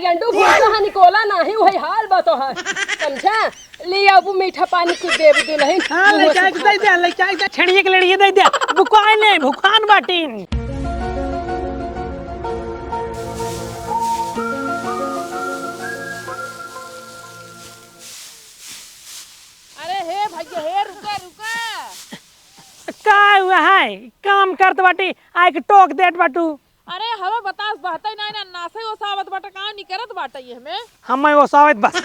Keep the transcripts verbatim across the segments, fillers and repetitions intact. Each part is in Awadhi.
गेंडू घुसा है, निकोला नाही, वही हाल बा तोहार। समझा? ले आबू मीठा पानी कुछ देबू दुलहिन। हाँ, मुँह लइका से के दे दे, लइका के दे, छेड़िए के लड़िए दे दे। बुकाए नहीं, भुखान बाटिन। अरे हे भैया, हे रुका, रुका। का हुआ है? काम करत बाटी, आइके टोक देत बाटू। अरे हवा बतास बहतै नाई ना, नासे ओसावत बाटे, का निकरत बाटे ये में? हमें ओसावत बस।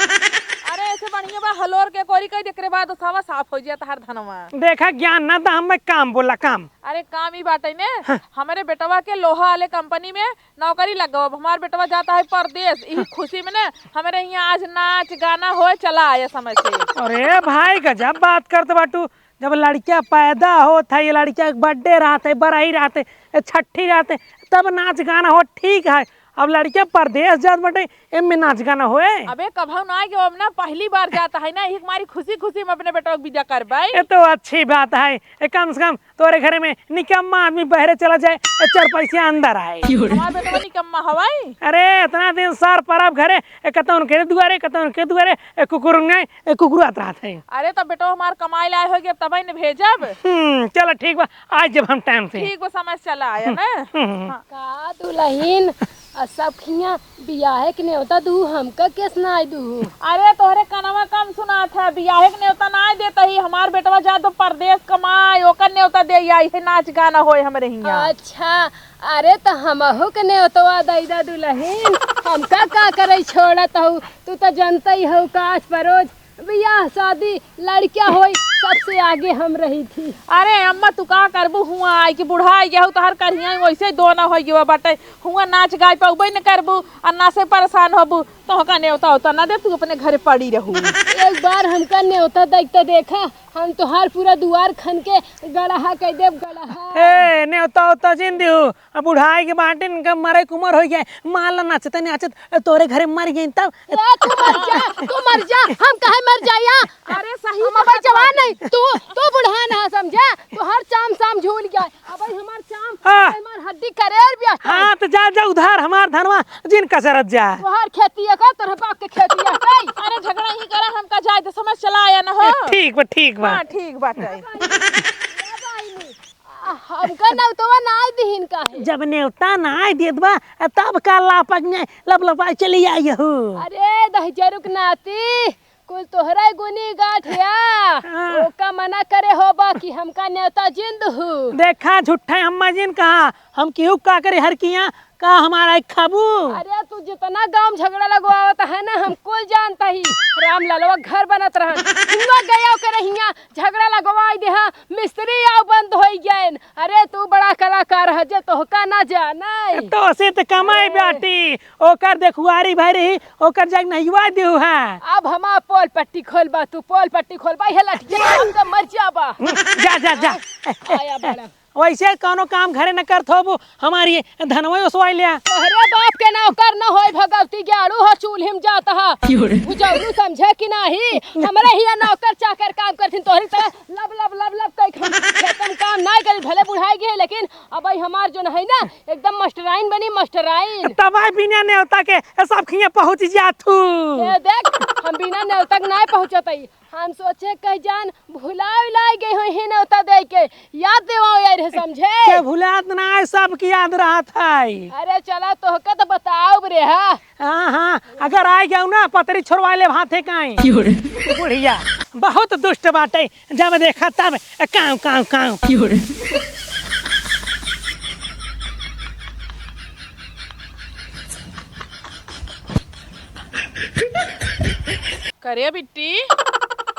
अरे ऐसे बढ़िया बा, हलोर के कोरी कई, एकरे बाद ओसावा साफ होइ जात हर धनवा। देखा ज्ञान ना त हमें काम बोला, काम। अरे काम ई बाटे ने, हाँ। हमरे बेटवा के लोहा वाले कंपनी में नौकरी लगवा, अब हमार बेटवा जाता है परदेस, इही खुशी में ने हमरे हियाँ आज नाच गाना होए चला आया समय से। अरे भाई गजब बात करत बाटू, जब लड़किया पैदा होत है, ये लड़किया के birthday रहत है, बरही रहत है, छठी रहत है, तब नाच गाना हो, ठीक है। अब लड़किया परदेस जात बाटे, एमे नाच गाना होए? अबे कभौ ना आए, अब ना पहली बार जाता है ना, यही हमारी खुशी खुशी में अपने बेटवा के विदा करबै। ये तो अच्छी बात है, ए, कम से कम तोरे घरे में निकम्मा आदमी बहरे चला जाए, ए, चार पैसे अंदर आए। हमार बेटवा निकम्मा हवाई? अरे इतना दिन सर परब घरे, ए, कतौ उनके दुआरे, कतौ उनके दुआरे, ए, कुकुर नहीं, ए, कुकुरात रहत है। अरे, तब बेटवा हमार कमाई लाए होइगे, तबही न भेजब। हम्म, चलो ठीक बा, आज जब हम टाइम से। ठीक बा, समय से चला आया ना। हम्म। हाँ। का दुलहिन, आ सब खिया बियाहे के नेवता दू, हमका केस नाई दू? अरे, तोहरे कनवा कम सुनात है, बियाहे के नेवता नाई देत ही, हमार बेटवा जात परदेस कमाए, ओकर नेवता दे आई है, नाच गाना होए हमरे हियाँ। अच्छा, अरे, त हमहू के नेवतवा दई दा दुलहिन, हमका का करई छोड़त हऊ, तू त जनतई हऊ, काज परोज बियाह शादी लड़किया होई, सबसे आगे हम रही थी। अरे अम्मा, तू का करबू, हुआँ आई कि बुढ़ाई गया हो, तोहर करिया वैसे दो ना होई गया बाटे, हुआँ नाच गाय पउबे न करबू, आ नाचे परेशान होबू, तोहका नेवता उता ना दे, तू अपने घरे पड़ी रहू। एक बार हमका नेवता देख त देखा, हम तोहार पूरा दुआर खन के गड़हा कह देब, गड़हा। ए, नेवता उता जिन दिहू, अब बुढ़ाई के बाटे, इनका मरे के उमर होइ गया, मान ला नाचते नाचत तोरे घरे मर गई तब। ए, तू मर जा, तू मर जा, हम काहे मर जाया? अरे सही हम अबे जवान नहीं, तू, तू बुढ़ान है, समझा? तोहार चाम साम झूल गया, अबे हमार चाम, हाँ। हमार हड्डी करेर भी आता है। हाँ, त जा, जा उधार हमार धनवा जिन कसरत जा। तोहार खेती है का, तोहरे बाप के खेती है का? अरे झगड़ा ही करा, हमका जाए तो समझ चला आया ना हो। ए, ठीक बा, ठीक बा। हाँ, ठीक बाटे। ए, भाई, ए, भाई, आ, हमका नेवतवा नाई दिहिन काहे? जब नेवता नाई देत बा, तब का लापक में लपलपाई चली आई हो? अरे दहिजरुक नाती, कुल तोहरा गुनी गाठ या। हाँ। ओका मना करे होबा कि हमका नेवता जिन दुहू। देखा झूठा अम्मा जिन कहा, हम केहू का करे हर किया, का हमार आँख खाबू? अरे, तू जितना गाँव झगड़ा लगवावत है ना, हम कुल जानत ही। राम ललवा घर बनत रहन, हुआ गया ओकरे हियाँ, झगड़ा लगवाई देहा, मिस्त्री आउ बंद होई गएन। अरे, तू बड़ा कलाकार है, जे तोहका ना जाने। तो से त कमाई ए। बाटी, ओकर देखुआरी भरी, ओकर जग नहिवा देहु है। अब हमार पोल पट्टी खोलबा, तू पोल पट्टी खोलबा, ये लठिया, हम तो मर जाबा। जा, जा, जा। आया बड़ा। वैसे कौनो काम घरे न करत होबू, हमारी धनवा ओसवाई लिया। तोहरे बाप के नौकर न होई भगवती, ग्याड़ू हो चूल्ही में जात हा। क्यों रे? बुझौलू समझे कि नाही? हमरे हिया नौकर चाकर काम करथिन, तोहरी तरह लब लब लब लब कई खन खेतन काम नाही करी, भले बुढ़ाई गए, लेकिन अब हमार जोन है ना, एकदम मास्टराइन बनी, मास्टराइन। तबाय बिना नेवता के सब खिया पहुँच जाथू। ए देख, हम बिना नेवता के नाही पहुँचत हई। हम सोचे कह जान भुला उला गई होई ही नेवता दे के, याद देवाओ यार है समझे। के भुलात ना है, सबके याद रहत है। अरे चला तोहके तो बताओ रे हा। हाँ, हाँ, अगर आ गया ना पतरी छोड़वा ले हाथे काई। क्यों रे? बुढ़िया बहुत दुष्ट बाटे, जब देखा तब काव, काव, काव। क्यों रे? करे बिट्टी,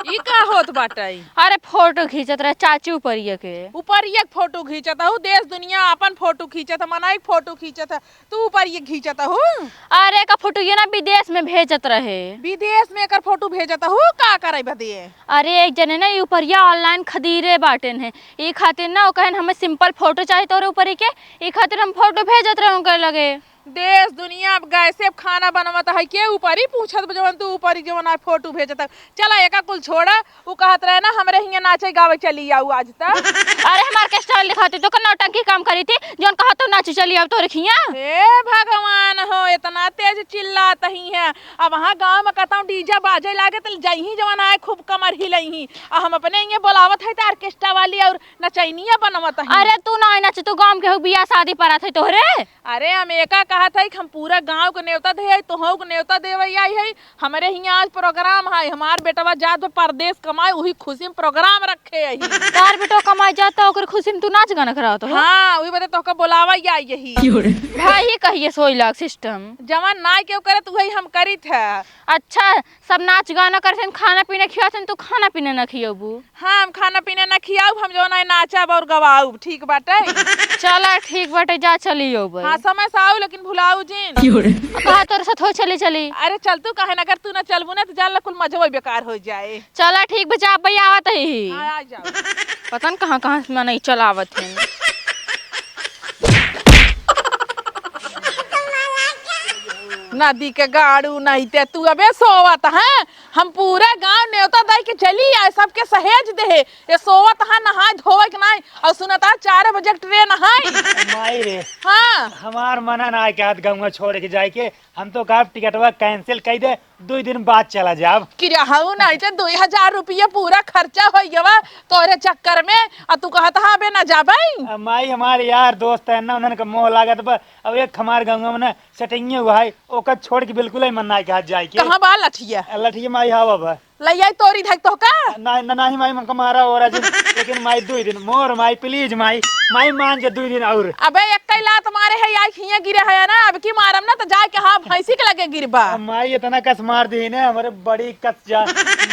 ई का होत बाटई? अरे फोटो खींचत रहे चाची उपरिया के। उपरिया के फोटो खींचत हऊ, देश दुनिया आपन फोटो खींचत ह, मनई के फोटो खींचत ह, तू उपरिया के खींचत हऊ? अरे का फोटो ये ना विदेश में भेजत रहे। विदेश में एकर फोटो भेजत हऊ का करे बदे? अरे एक जने ना ई उपरिया online खदीरे बाटेन है, ई खातिर ना ओ कहेन हमें simple फोटो चाही तोरे उपरी के, ई खातिर हम फोटो भेजत रहे उनके लगे। देश दुनिया अब गैसे अब खाना बनवत है, के ऊपरी पूछत बा, जवन तू ऊपरी जवन आ फोटो भेजत है। चला एका कुल छोड़ा, उ कहत रहे ना हमरे हियाँ नाचे गावे चली आऊ आज तक। अरे हम ऑर्केस्ट्रा वाली दिखाते तो का नौटंकी काम करी थी, जौन कहा तो नाचे चली आऊ तोरे हियाँ। हे भगवान हो, इतना तेज चिल्लात ही है। अब वहाँ गाँव में कहता हूँ डीजे बाजे लागे तो जइही जवन आए खूब कमर हिलइही। आ हम अपने हियाँ बोलावत है तो ऑर्केस्ट्रा वाली और नचैनिया बनवत ही। अरे तू ना नाचे, तू गाँव के हो, बियाह शादी पड़ा थे तोहरे। अरे हम एका कहत है कि हम पूरा गाँव के नेवता दे है, तोहू के नेवता देवे आई है। हमरे हियाँ आज प्रोग्राम है, हमार बेटवा जात बा परदेस कमाए, उही खुशी में प्रोग्राम रखे है। तार बेटवा कमाए जाता, ओकर खुशी में तू नाच गाना करावत हो? हाँ, उही बदे तोहका बोलावा आई यही। क्यों रे? भाई ही कहिए सोई लाग सिस्टम। जवन नाय केहू करत उही हम करित है। अच्छा, सब नाच गाना करत हन, खाना पीना खियावत हन, तू खाना पीना ना खियबू? हाँ, हम खाना पीना ना खियाउब, हम जवन है नाचब और गवाउब, ठीक बाटे? चला ठीक बाटे, जा चली आउब। हाँ, समय से आउ लेकिन भुलाउ जिन। क्यों रे? कहा तोरे साथ हो चली चली। अरे चल तू, काहे ना, अगर तू ना चलबू ना तो जान ला कुल मजवई बेकार हो जाए। चला ठीक बा, जा भैया आवत ही। हाँ, आ जाओ। पता न कहाँ कहाँ से मनई चलावत है। नदी के गाड़ू नहीं ते तू अबे सोवत है, हम पूरा गांव नेवता दई के चली आए, सबके सहेज दे है। ये सोवत है, नहाए धोवे के नाई, और सुनता चार बजे के ट्रेन है। माई रे। हाँ। हमार मना ना कहत गंगा छोड़ के जाए के, हम तो कहब टिकटवा कैंसिल कर दे, दुई दिन बाद चला जाब। किराहू नहीं ते दुई हजार रुपया पूरा खर्चा हो गवा तोरे चक्कर में, आ तू कहत हा अबे ना जाबे। आ, माई हमारे यार दोस्त है ना, उन्हन का मोह लागत बा। अब एक हमार गंगा में ना सेटिंगे हुआ है, ओकर छोड़ के बिल्कुल ही मन ना कहत जाए के। कहाँ बा लठिया? आ, लठिया माई हवा बा। लइया तोरी धक तोहका? ना, ना, नाही माई, हमका मारा और आज, लेकिन माई दुई दिन मोर माई, प्लीज माई, माई मान जा दुई दिन और। अबे एक कई लात मारे है, आई हियाँ गिरे है ना, अब की मारम ना तो जाए के हाँ भैंसी के लगे गिरबा। अब माई इतना कस मार दी ने, हमरे बड़ी कस जा,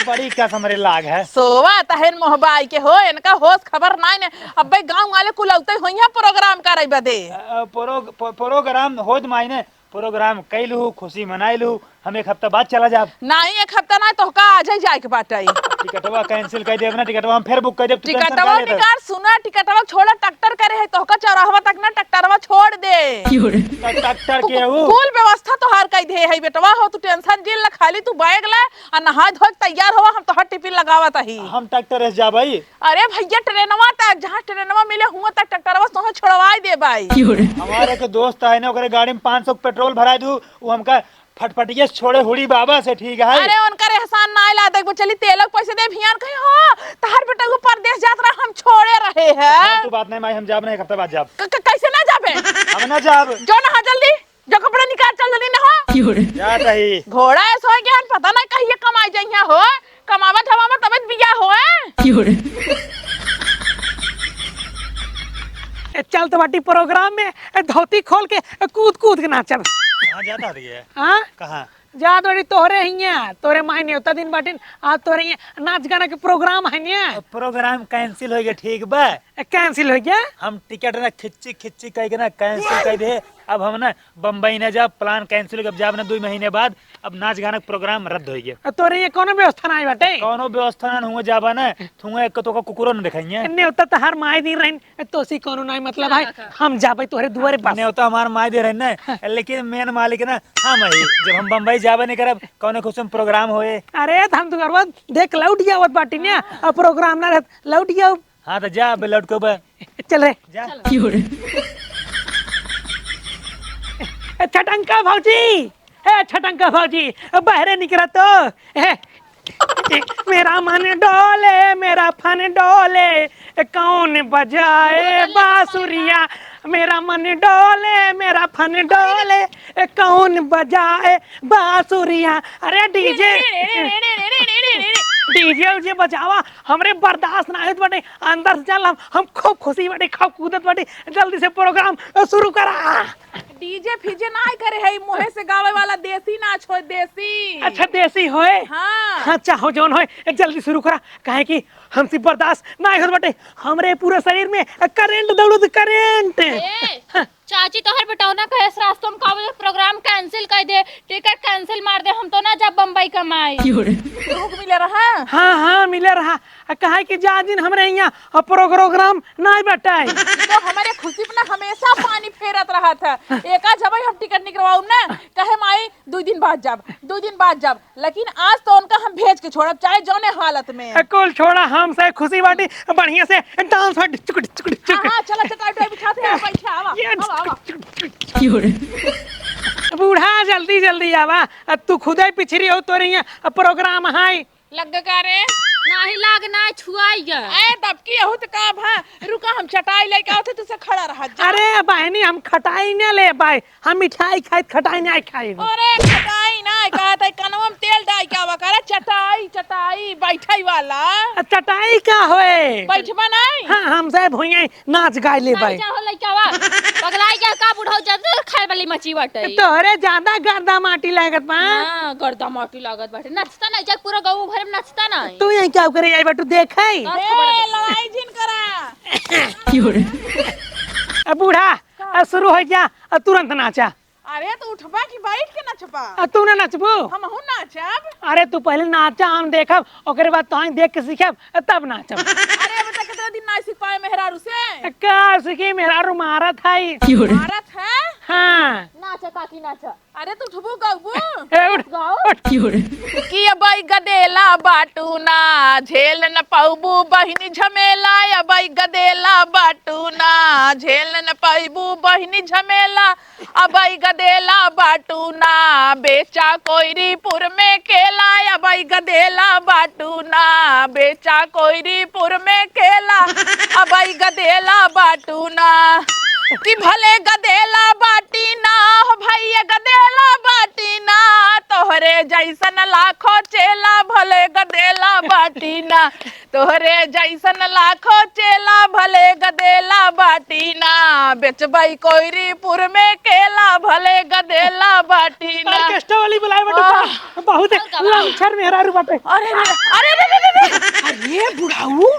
बड़ी कस हमरे लाग है। सोवा तहन मोहबाई के हो, इनका होश खबर नाई ने। अबे गाँव वाले कुल औते होइया प्रोग्राम करे बदे। अ, अ, प्रो-, प्रो-, प्रोग्राम होत माई ने, प्रोग्राम कैलू, खुशी मनाइलू, हम एक हफ्ता बाद चला जाब। नाई, एक हफ्ता नाई, तोहका आजै जाए के बाटे। टिकटवा कैंसिल कर देब ना, टिकटवा हम फिर बुक कर देब, तू टेंशन टिकटवा काहे लेत? निकाल, सुना, टिकटवा छोड़ा, ट्रैक्टर करे है, तोहका चौराहवा तक ना ट्रैक्टरवा छोड़ दे। क्यों रे? ट-, ट्रैक्टर के हऊ? कुल व्यवस्था तोहार कर दे है बेटवा हो, तू टेंशन जिन ला, खाली तू बैग ला आ नहा धो के तैयार होवा, हम तोहार टिफिन लगावत ही। हम ट्रैक्टर से जाबई। अरे भैया, ट्रेनवा तक, जहाँ ट्रेनवा मिले हुआ तक ट्रैक्टरवा तोहे छोड़वाई देबई। क्यों रे? हमारे के दोस्त है ना, ओकरे गाड़ी में पाँच सौ पेट्रोल भराई दू, वो हमका फटफटिया से छोड़े हुड़ी बाबा से, ठीक है? अरे उनकर एहसान नाई ला, देखबो चली तेल के पैसे दे भियान कहीं हो, तहार बेटा वो परदेस जात रहा, हम छोड़े रहे हैं। हाँ, तू बात नहीं माई, हम जाब नहीं, एक हफ्ता बाद जाब। क-, क-, कैसे ना जाबे? हम ना जाब। जो ना जल्दी, जो कपड़ा निकाल, चल जल्दी ना हो। क्यों रे? जात ही। घोड़ा ऐसो है कि हम पता ना कहिए कमाई जाइया हो। कमावा धमावा तबे त बियाह होए। क्यों रे? ए, चल तो बाटी प्रोग्राम में, ए, धोती खोल के, ए, कूद कूद के नाचब। कहाँ जाता रही है? हाँ? कहाँ? जात बाटी तोहरे हियाँ, तोहरे माई नेवता दिन बाटिन, आज तोहरे हियाँ नाच गाना के प्रोग्राम है ना? अब प्रोग्राम कैंसिल हो गया, ठीक बा? ए, कैंसिल हो गया? हम टिकट ना खिच्ची खिच्ची कह के ना कैंसिल कर दे। अब हम ना बम्बई ना जाब, प्लान कैंसिल हो गया, अब जाब ना दुई महीने बाद। अब नाच गाना के प्रोग्राम रद्द हो गया। आ, तोरे ये कौनो व्यवस्था ना बाटे? कौनो व्यवस्था ना हुआ जाबा ना, तुम एक तो का कुकुरो न दिखाइए। नेवता तहार माई दी रहिन, तोसी कौनो नाई मतलब है, हम जाबे तोहरे दुआरे बस। नेवता हमार माई दे रहिन ना, लेकिन मेन मालिक ना हम है। जब हम बम्बई जाबे नहीं करब, कौनो खुश में प्रोग्राम होए। अरे, त हम तो करवा देख लौट गया आवत बाटी ने, अब प्रोग्राम ना रहत, लौट गया। हाँ, तो जा, अबे लौट के बा। चल रे। जा। क्यों रे? ए, छटंका भौजी, ए, छटंका भौजी, बहरे निकरा तो। ए, ए, मेरा मन डोले, मेरा फन डोले, कौन बजाए बांसुरिया? मेरा मन डोले, मेरा फन डोले, कौन बजाए बांसुरिया? अरे डीजे। डीजे उजे बजावा, हमरे बर्दाश्त ना होत बाटे, अंदर से जान ला, हम खूब खुशी बाटे, खूब कूदत बाटे, जल्दी से प्रोग्राम शुरू करा। डीजे फीजे ना करे है, मुँहे से गावे वाला देसी नाच होए, देसी। अच्छा, देसी होए? हाँ। अच्छा, हो जौन होए, जल्दी शुरू करा, काहे कि हमसे बर्दाश्त ना होत बाटे, हमरे पूरे शरीर में करंट दौड़त, करंट। ए, हाँ। चाची, तोहर बेटौना कहे रास्तों में का बोले, प्रोग्राम कैंसिल कर दे, टिकट cancel मार दे, हम तो ना जाब बम्बई कमाए। तोहूँ के मिले रहा? हाँ, हाँ, मिले रहा। आ, काहे कि जा दिन हमरे हियाँ, आ, प्रोग्राम नाहीं बटाई। तो हमरे खुशी पे ना हमेशा पानी फेरत रहत है। एका जबई हम टिकट निकरवाउब ना, कहे माई, दुइ दिन बाद जाब, दुइ दिन बाद जाब। लेकिन आज तो उनका हम भेज के छोड़ब, चाहे जौने हालत में। ए, कुल छोड़ा, हमसे खुशी बाटी, बढ़िया से dance हो, डिचुक, डिचुक, डिचुक। हाँ, हाँ, चला, चटाई उटाई बिछाते हैं, बैठे, आवा, ये आवा, आवा। की हो रे? बूढ़ा, जल्दी, जल्दी आवा, अब तू खुदे पिछरी हो, तोरे यहाँ प्रोग्राम है। लग का रे? नाही लाग, ना छुआई गा। ए, दबकी अहू त का भा? रुका, हम चटाई लेके आवत है, तू से खड़ा रह जा। अरे बहनी, हम खटाई ना लेबे, हम मिठाई खाइत खटाई ना खाई। अरे खटाई ना, कहत है कनवा में तेल डाई के आवा करे, चटाई, चटाई, बैठई वाला। आ, चटाई का होए? बैठबा नहीं? हाँ, हमसे भुइयां नाच गाय लेबे। नाच हो लइका बा। पगलाई के का बुढ़ऊ जब से खाए वाली मची बाटे। तोहरे ज्यादा गर्दा माटी लागत बा। हाँ, गर्दा माटी लागत बाटे। नचता नहीं, जब पूरा गाँव भर में नचता नहीं। तू यहीं क्या करे आई बाटू, देखे? ए, लड़ाई जिन करा। की हो रे? अब बूढ़ा, अब शुरू हो गया, अब तुरंत नाचा। अरे, तो उठबा कि बैठ के नचबा? आ, तू ना नचबू? हमहू नाचब। अरे, तू पहले नाचा, हम देखब, ओकरे बाद तोहई देख के सीखब, तब नाचब। अरे, बेटा, कितना दिन ना सीख पाए मेहरारू से? का सीखी, मेहरारू मारत है। मारत है? हाँ। नाचा काकी, नाचा। अरे, तू उठबू, गउबू? ए, उठ, गाओ। उठ। कि अबई गदेला बाटू ना, झेल न पउबू बहिनी झमेला, अबई गदेला बाटू ना, झेल न पइबू बहिनी झमेला, अबई गदेला बाटू ना, बेचा कोइरीपुर में केला, अबई गदेला बाटू ना, बेचा कोइरीपुर में केला, अबई गदेला बाटू ना। कि भले गदेला बाटी ना, हो भइया गदेला बाटी ना, तोहरे जइसन लाखों चेला, भले गदेला बाटी ना। तोहरे जइसन लाखों चेला भले गदेला बाटी ना, बेचबई कोइरीपुर में केला भले गदेला बाटी ना। ऑर्केस्ट्रा वाली बुलाए बाटे, आह। बहुत और गवा। लमछर मेहरारू बाटे। अरे रे, अरे रे रे रे रे। अरे बुढ़ऊ,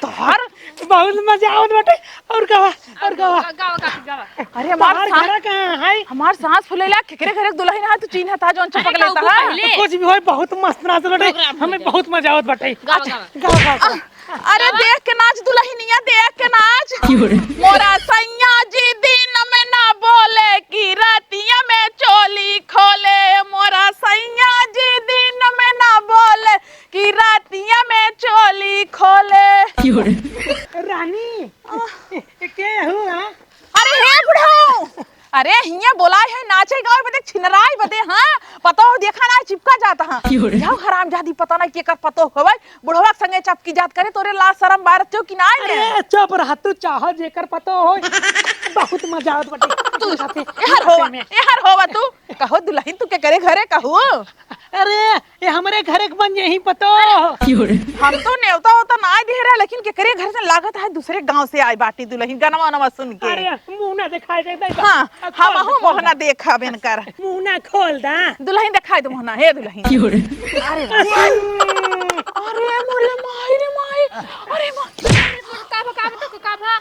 तोहर बहुत मजा आवत बाटे। और गवा, और गवा। गा-, गावा, गावा, गावा। अरे हमार तोहर सा-, घरा कहाँ है? हमार सांस फुलेला, केकरे घरे दुलहिन है, तू चिन्हत है जौन चपक अरे लेता गावा है। पहले। कुछ भी होए, बहुत मस्त नाच बाटे। प्रोग्राम हो हमें जाए। बहुत मजा आवत बाटे। गावा, अच्छा, गावा। गावा, गावा, गावा। अरे, गावा। देख के नाच दुलहिनिया, देख के नाच। की हो रे? मोरा सैया जी दिन में ना बोले कि रातिया में चोली खोले। मोरा सैया जी दिन में ना बोले कि रातिया में चोली खोले। की हो रे? रानी, आह। के हो, हाँ? अरे हे बुढ़ऊ, अरे हियाँ बोलाए है नाचे गावे बदे, छिनराए बदे, हाँ? पतोह देखा ना चिपका जाता, हाँ? की हो रे? जाओ हरामजादी, पता नहीं केकर पतोह होवे, बुढ़वा के संगे चपकी जात करे, तोरे लाज शरम बारत हो कि नाय ने? अरे चुप रह तू, चाहो जेकर पतोह होय। बहुत मजा आवत बाटे। तू साथे, एहर होवा, साथे में। एहर होवा तू। कहो दुलहिन तू केकरे घरे कहू? अरे, ये हमरे घरे के बन यहीं पतोह। की हो रे? हम तो नेवता होता ना दिहे रहे, लेकिन केकरे घर से लागत है दूसरे गांव से आए बाटी दुलहिन, गनवा नवा सुन के। अरे, मुंह ना दिखाई दे, दे। हाँ, अब खोल हमहू दे, खोल मुंह ना दे। देखब इनकर। मुंह ना खोल दा। दुलहिन दिखाई दे मुंह ना, हे दुलहिन। की हो रे? अरे, अरे, अरे, मोरे माई रे माई, अरे माई। का भा, का भा, तो का भा?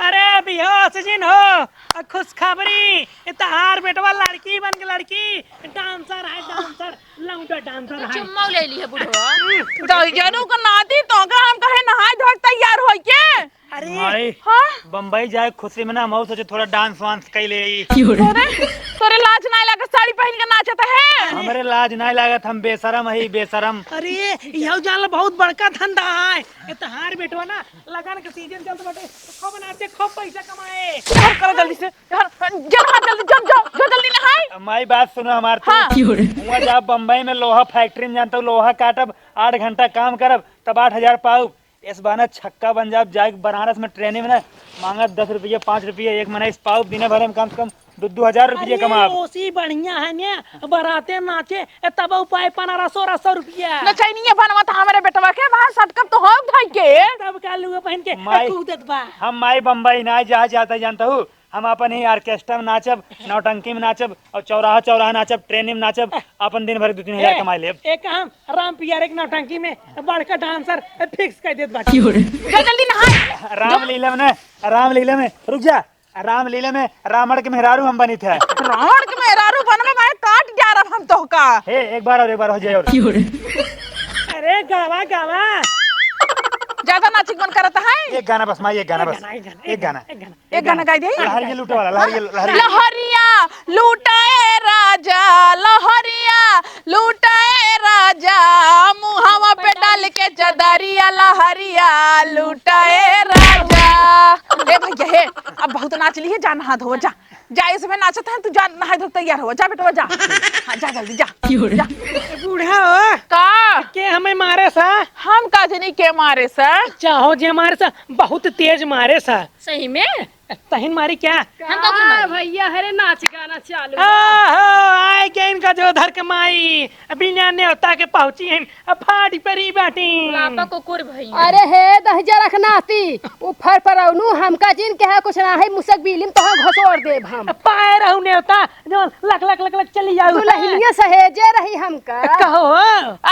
अरे, बियाह सीजन हो, आ खुशखबरी, ये तहार बेटवा लड़की बन के लड़की, डांसर है, डांसर। लौंडा डांसर तो है। चुम्मा ले ली है बुढ़वा। दाई जानू का नाती, तो का हम कहे नहाए धोए तैयार होई के? अरे। माई, हाँ? बम्बई जाए खुशी में ना, हम सोचे थोड़ा डांस वांस कई ले आई। की हो रे? तोरे, तोरे लाज नाय लागत, साड़ी पहन के नाचत है? हमरे लाज नाय लागत, हम बेशरम है, बेशरम। अरे, यहू जान लो बहुत बड़का धंधा है। ये तहार बेटवा ना, लगन के सीजन चलत बाटे, खूब नाचे, खूब पैसा कमाए। यार, करो जल्दी से। यार, जल हाथ जल्दी, जल, जाओ, जो जल्दी नहाए। माई, बात सुनो हमार तू। हाँ। की हो रे? हुआं जाब बम्बई में लोहा फैक्ट्री में, जानता हूँ, लोहा काटब, आठ घंटा काम करब, तब आठ हजार पाउब। इस बहाने छक्का बन जाब, जाए बनारस में ट्रेन में ना, मांगब दस रुपये, पाँच रुपये, एक महीना इस पाउब, दिन भर में कम से कम दो, दो हजार रुपये अरे, कमाब। ओसी बढ़िया है ने, बराते नाचे, ए, तब उपाय पन्द्रह सौ, सोलह सौ रुपया। नचैनिया बनवा त हमरे बेटवा के बाहर सटकब तो हम धई के। तब का लुआ पहन के माई, कूदत बा। हम माई बम्बई ना जा, जाता जानता हूँ, हम अपन ही ऑर्केस्ट्रा में नाचब, नौटंकी में नाचब और चौराहा चौराहा नाचब, ट्रेन में नाचब, अपन दिन भर दो तीन हजार ए, कमाई लेब। एक हम राम पियारे के नौटंकी में बड़का डांसर फिक्स कर देत बाटी। की हो रे? जा जल्दी नहा। रामलीला में ना, रामलीला में, रुक जा, रामलीला में रावण के मेहरारू हम बनी थे। रावण के मेहरारू बनबे, मैं काट जा रहा हम। हे, एक बार और, एक बार हो जाए और। अरे गावा, गावा। ज्यादा नाचे के मन करत है? एक गाना बस माई, एक गाना बस। एक गाना, एक गाना। एक गाना गाई दे। लहरिया लूटे वाला, लहरिया, लहरिया। लहरिया लूटे राजा, लहरिया लूटे राजा, मुहावा पे डाल के चदरिया, लहरिया लूटे राजा। ए भैया हे, अब बहुत नाच ली है, जा नहा धो जा। जा, ये समय नाचत है, तू जा नहा धो तैयार हो, जा बेटवा जा। हाँ, जा जल्दी जा। जा। ए बूढ़ा हो। का? के हमें मारे सा? हम का जनी के मारे सा? चाहो जे मारे सा, बहुत तेज मारे सा। सही में? तहिन मारी क्या? हम का कुल मारी? भैया, हरे नाच गाना चालू बा। आहो, आए के इनका जो धर के माई, बिना नेवता के पहुंची हन, अब फाड़ी परी बाटी। लापा कुकुर भैया। अरे हे दहिजरक नाती, उ फर परौनू हमका जिन के है कुछ ना है, मुसक बीलिम तोह घसोर देब हम। पाए रहू नेवता, जो लक लक लक लक चली जाऊ। दुलहिनिया सहेजे रही हमका। कहो।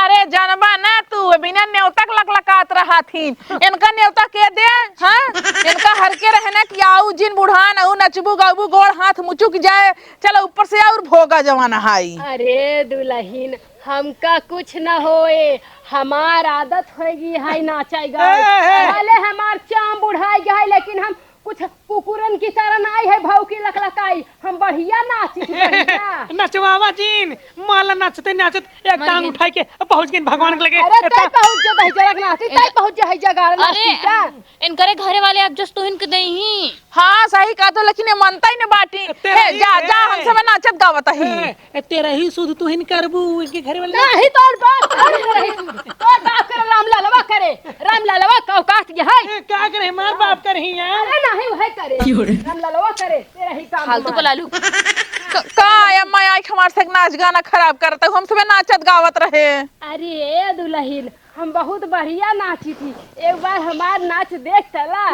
अरे जनबा ना तू, बिना नेवता के लकलकात रहत हिन। इनका नेवता के दे, हाँ? इनका हर के रहने कि आऊ जिन बुढ़ान, आऊ नचबू गाबू, गोड़ हाथ मुचुक जाए। चलो ऊपर से और भोगा जवान हाई। अरे दुलहिन, हमका कुछ न होए, हमार आदत होएगी हाई नाचाई गाई। ए, ए। भले हमार चाम बुढ़ाई गए है, लेकिन हम कुछ कुकुरन की तरह नाई है भौकी लकलकाई, हम बढ़िया नाची, बढ़िया। नचवावा जिन, माला नाचते नाचत एक टांग उठाई के पहुंच गइन भगवान के लगे। अरे तै पहुंच जा दहिजरक नाची, तै पहुंच जा है जगार अरे, नाची का। इनकरे घरे वाले अब जस तुहिन के देही। हाँ सही कहा तो, लेकिन ये मनता ही न बाटी। तेरा हे, ही जा है। जा, हम सब नाचत गावत ही। ए, ए, तेरा ही सुध तुहिन करबू, इनके घरे वाले नहीं, तोर बाप करे रही। तोर बाप करे, रामललवा करे, रामललवा का औकात ये है। ए, का करे, हमार बाप करे ही यार। अरे नहीं, वह करे। क्यों रे? रामललवा करे, तेरा ही काम फालतू हमार। बोला लू। क-, का अम्मा, आई हमार से नाच गाना खराब करत, हम सब नाचत गावत रहे। अरे ए दुलहिन, हम बहुत बढ़िया नाची थी, एक बार हमार नाच देख चला।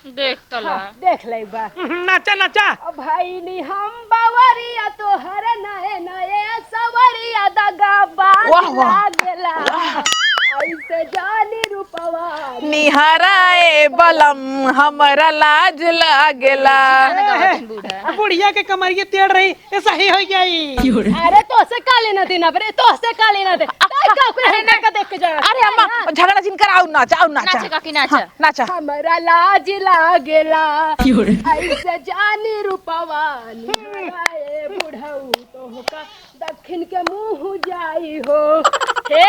देख तला। हाँ, देख ले एक बार। नाचा, नाचा। ओ भइनी हम बावरिया तोहर नए नए सवरिया दगाबाज वाह, वाह। लागेला। ऐसे जानी रूपवा। निहराए बलम हमरा लाज लागेला। गाना गावत हन बूढ़ा। बुढ़िया के कमरिया टेढ़ रही, ऐसा ही हो जाई। अरे तोसे का लेना देना बरे, तोसे का लेना दे। तै का कोई अरे हमका ना। का देख के जा। अरे अम्मा, हाँ। झगड़ा जिन कर, आउ नाच, आउ नाच। नाच काकी, नाच। हाँ, नाच। हमरा लाज लागेला। क्यों रे? ऐसे जानी रूपवा निहराए बुढ़ऊ तोहका दक्षिण के मुँह जाई हो। हे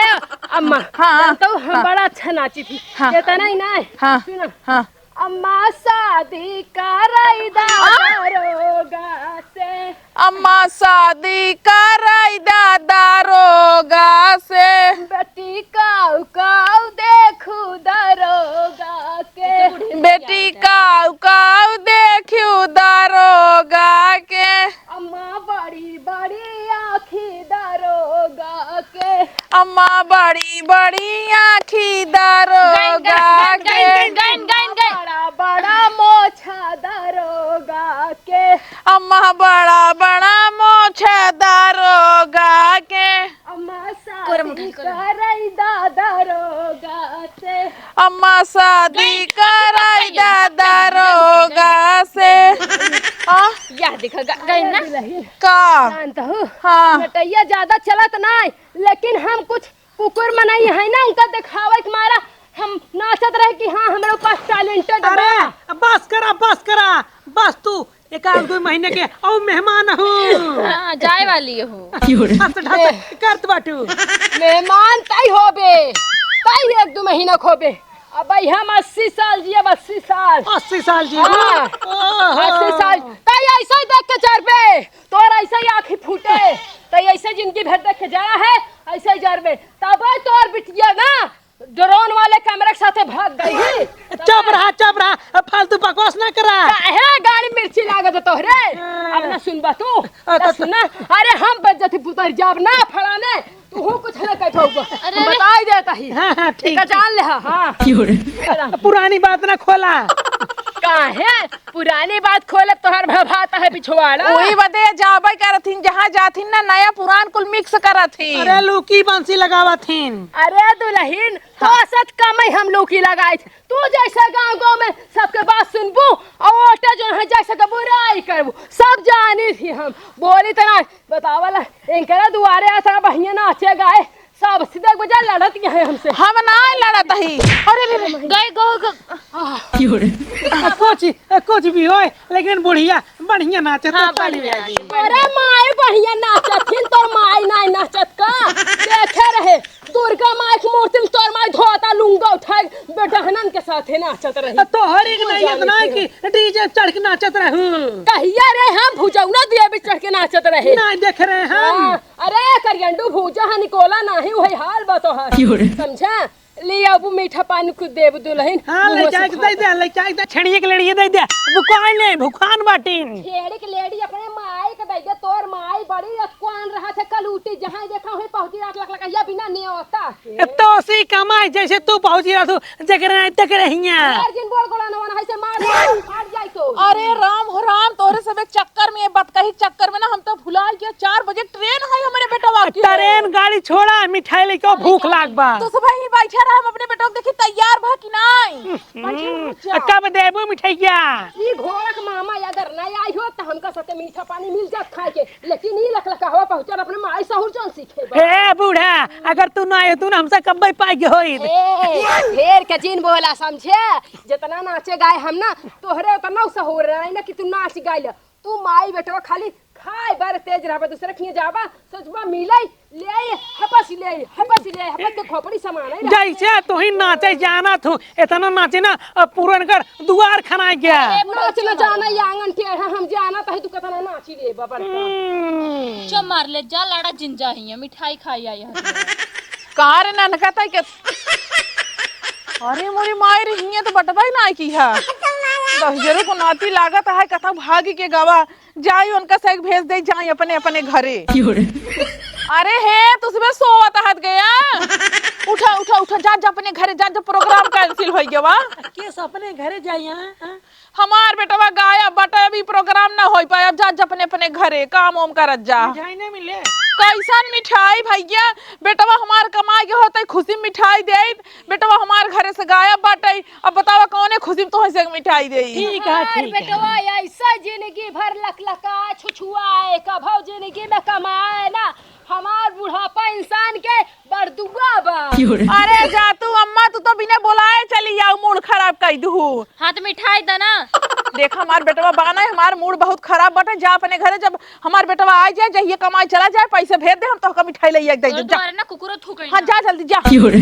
अम्मा, हाँ, जानतऊ हम हाँ। बड़ा अच्छा नाची थी। हाँ। जेतना ही ना है। हाँ। सुनो। हाँ। अम्मा शादी कराई दा आ? दरोगा से। अम्मा शादी कराई दा दरोगा से। बेटी काऊ काऊ देखू दरोगा के। बेटी काऊ काऊ देखू दरोगा के। अम्मा बड़ी बड़ी आँखी दरोगा के। अम्मा बड़ी बड़ी आँखी दरोगा के। गाइन, गाइन, गाइन, गाइन। बड़ा बड़ा मोछा दरोगा के। अम्मा बड़ा बड़ा मोछा दरोगा के। अम्मा शादी करई दा दरोगा से। अम्मा शादी करई दा दरोगा से। हाँ? यह देखा, गा-, गाइन ना? दुलहिन। का? जानत हो? हाँ। नटैया ज्यादा चलत नाई, लेकिन हम कुछ कुकुर मनई है ना, उनका देखावे के मारा हम नाचत रहे कि हाँ, हमरा पास talented बा। अरे, बस करा, बस करा, बस तू एक आध दो महीने के अउ मेहमान हो। हाँ, जाए वाली हो। हंस ढस करत बाटू। मेहमान तई होबे, तई एक दो महीना खोबे। अब भाई हम अस्सी साल जियब, अस्सी साल। अस्सी साल जी। हाँ। ओहो। अस्सी साल। तई ऐसे ही देख के चरबे, तोर ऐसे ही आँखी फूटे, तई ऐसे जिंदगी भर देख के जरा है, ऐसे ही जरबे। तब तोर बिटिया ना drone वाले camera के साथे भाग गई। चुप रहा, चुप रहा, अब फालतू बकवास ना करा। काहे गाड़ी मिर्ची लागत है तोहरे? हाँ। अब ना सुनबा तू, अब ना तो सुना। अरे हम बेइज्जती पुतर जाब ना फलाने, तू कुछ ना कह पाऊबा। अरे, हम अरे। बताई देता ही। हाँ, हाँ, ठीक, एका ठीक। जान ले, हाँ, हाँ। क्यों रे? पुरानी बात ना खोला। काहे? पुरानी बात खोले तोहर भभात है पिछवाड़ा। वही बदे जाबे करत हिन, जहाँ जात हिन ना, नया पुरान कुल mix करत हिन। अरे लूकी बंसी लगावत हिन। अरे दुलहिन, तो सच कमई हम लूकी लगाइत। तू जैसे गाँव गाँव में सबके बात सुनबू और ओटे जो है जैसे के बुराई करबू, सब जानी थी हम। बोली तना बतावला, इनकरा दुआरे आ सारा बहिया नाचे गाए, सब सीधे गुजर लड़त गए हमसे। हम ना लड़त ही। अरे रे रे। गए गो गो। आ, कुछ, आ, कुछ भी होए, लेकिन बुढ़िया बढ़िया नाचत हाँ, है, बढ़िया। अरे माई बढ़िया नाचत हिन, तोर माई नाई नाचत का? देखे रहे, दुर्गा माई की मूर्ति में तोर माई धोता लुंगा उठाए बेटहनन के साथे नाचत रही। आ, तोहरी के तू नहीं जाने इतना के। कि DJ चढ़ के नाचत रहू। कहिया रे हम भुजौना देवी चढ़ के नाचत रहे। ना देख रहे हम। हाँ, अरे करियंडू भूजा है निकोला नाही, वही हाल बा तोहार। क्यों रे? समझा? ले अब मीठा पानी खुद देब दुलहिन, हाँ, मुँह ले जाए के सुखा दे दे, ले जाए के दे। छेड़िए के लेड़िए दे दे। अब कोई नहीं, भुखान बाटिन। छेड़ी के लेड़ी अपने माई के दे दे, तोर माई बड़ी अतकुआन रहा थे, कल उठी जहाँ देखा वहीं पहुँची रात लक लकैया बिना नेवता के। ए, तो उसी कमाई जैसे तू पहुँची रहा तू, जकरे नहीं तकरे हियाँ। यार जिन बोल गोला नवा ना है से मार, मार, मार जाए तो। अरे राम हो राम, तोरे सब एक चक्कर में, ये बात कही चक्कर में ना हम तो भुला गया, चार बजे ट्रेन है हमारे बेटवा की। ट्रेन गाड़ी छोड़ा, मिठाई लेके आओ, भूख लाग बा। तो सब यहीं बैठे रहे, हम अपने बेटवा को देखी तैयार भा कि नहीं। हम्म, बैठे रहो, जाओ। कब देबू मिठाइया? ई घोड़क मामा अगर नहीं आई हो तो हमका साथे मीठा पानी मिल जात खाए के, लेकिन ई लकलकावा पहुँचल अपने माई सहुर जौन सीखे बा। हे बूढ़ा, अगर तू ना आए तू ना हमसे कब्बे पाए के होई। ए, ढेर के जिन बोला समझे, जितना नाचे गाए हम ना तोहरे उतना सहुर रहे ना कि तू नाच गाइल। तू माई बेटवा खाली खाए बार तेज रहबा, दूसरे खिए जाबा, सोचबा मिले, ले, हपस ले, हपस ले, हपस के खोपड़ी समान है ना। जैसे तू ही नाचे जानत हूँ, इतना नाचे ना, अब पूरन कर दुआर खनाए गया। अरे, नाच न जाना, ये आंगन टेढ़ा, हम जानत है, तू कितना नाची ले, बबड़ का। हम्म। चो मार ले, जा लाड़ा जिन जा हियाँ, मिठाई खाई आई है। कहाँ रे ननका ताई के? अरे मोरी माई रे, हियाँ तो बटबा ही ना की है। दहिजरू को नाती लागत है, कथा भागी के गवा। जाई उनका से भेज दे, जाई अपने, अपने घरे। क्यों रे? अरे हे, तू सुबह सोवत हत गया। उठा, उठा, उठा, जा, जा अपने घरे, जा, जा, program cancel होइ गया बा। केस अपने घरे जाई, हाँ, हाँ। हमार बेटवा गायब बाटे, अभी program ना होइ पाए, अब जा, जा अपने, अपने घरे, काम वाम करत जा। मिठाई नहीं मिले? कैसन मिठाई भैया, बेटवा हमार कमाई के होते खुशी में मिठाई देइत, बेटवा हमार घरे से गायब बाटे, अब बतावा कौने खुशी में तोहसे मिठाई देई? ठीक है, हमार ठीक है। बेटवा ऐसा जिंदगी भर लकलका छुछुआए, कभौ जिंदगी में कमाए ना। हमार बुढ़ापा इंसान के बरदुआ बा। क्यों रे? अरे जा तू अम्मा, तू तो बिना बोलाए चली जाऊ, मूड खराब कई दू। हाँ तो मिठाई द ना। देख हमार बेटवा बा ना, हमार मूड बहुत खराब बाटे, जा अपने घरे, जब हमार बेटवा आ जाए, जहिए कमाई चला जाए, पैसे भेज दे, हम तोहका मिठाई ले आके दे देब, जा। तुम्हारे ना कुकुरो थूक हाँ, जा जल्दी जा। क्यों रे?